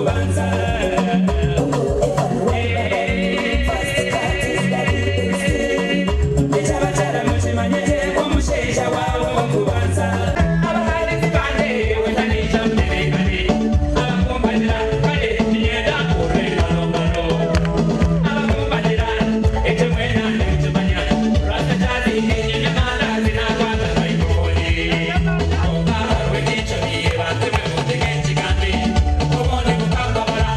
w'okubanza. Ekyabakyara mukimanye gye omushaija waawe w'okubanza. Abaharizi bangye wetaniija mutebekane. Abakumbagira kare niinyenda mpurire engaro ngaro. Abakumbagira ekyo mwena nimukimanya. Rasta Jazzy niinyemya amandazi nakwata microphone. Kwonka hariho ekinshobire bantu mwe muntege nkigambe. Obundi mukambabara.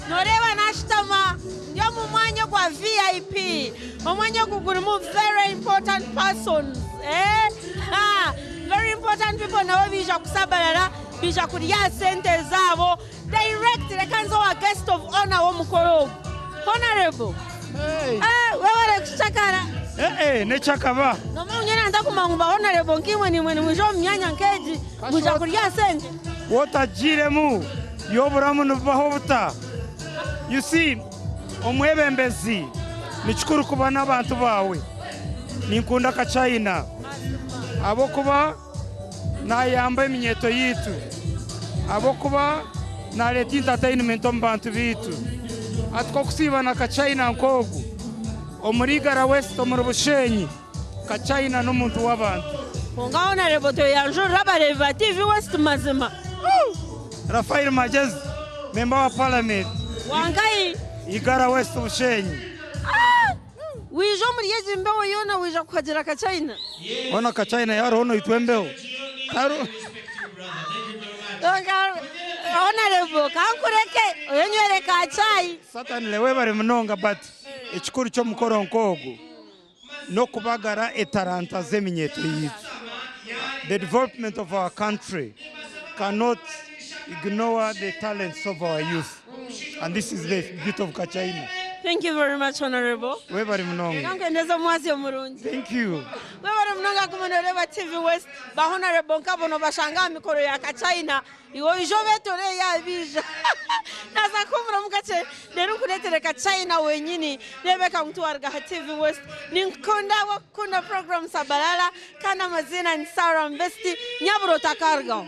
Noreeba nashutama ndi omu mwanya ogwa VIP, omwanya ogu gurimu very important persons eh? Ha! Very important people nabo baija kusabarara, baija kurya aha sente zaabo direct. Reka nze owa guest of honour w'omukoro ogu. Honourable, Hey. eh, webare kucakara. Eh, eh, nekyakaba. Nomanya nyowe nanda kumanya ngu ba honourable nkaimwe nimwe nimwija omu myanya nk'egi mwija kurya aha sente? Wotagiiremu y'oburamu nibubaho buta? You see, omwebembezi ni kikuru kuba n'abantu baawe. Ninkunda Kachina ahabw'okuba naayamba eminyeeto yaitu, ahabw'okuba naareeta entertainment omu bantu baitu. Hati k'okusiiba na Kachina nk'ogu omuri Igara West omuri Bushenyi, Kachina n'omuntu w'abantu. Kwonka Honourable tweyanjurire abareebi ba TV West mazima. Raphael Magyezi, Member wa Parliament. Wankahi? Igara West Bushenyi. Waija omuri egi mbeho yoona waija kuhagira Kachina? Hoona Kachina yaariho noitwa embeho. Honourable kankureke oyenywere ka chai. Certainly webare munonga but ekikuru ky'omukoro nk'ogu n'okubagara etaranta z'eminyeeto yaitu. The development of our country cannot ignore the talents of our youth and this is the beauty of Kachina. Thank you very much Honourable. Webare munonga. Kankwendeze omwazyo murungi. Thank you. Webare munonga guma noreeba TV West. Ba Honourable nkabo nobashanga aha mikoro ya Kachina. Iwe oije obetore yabiija. Naza kuhumuramu kakye reero nkureetere Kachina wenyini. Reebeka ngu tiwaruga aha TV West. Ninkukunda ahabw'okukunda program Sabalala kandi amaziina ni Sarah Mbesti. Nyabura otakarugaho.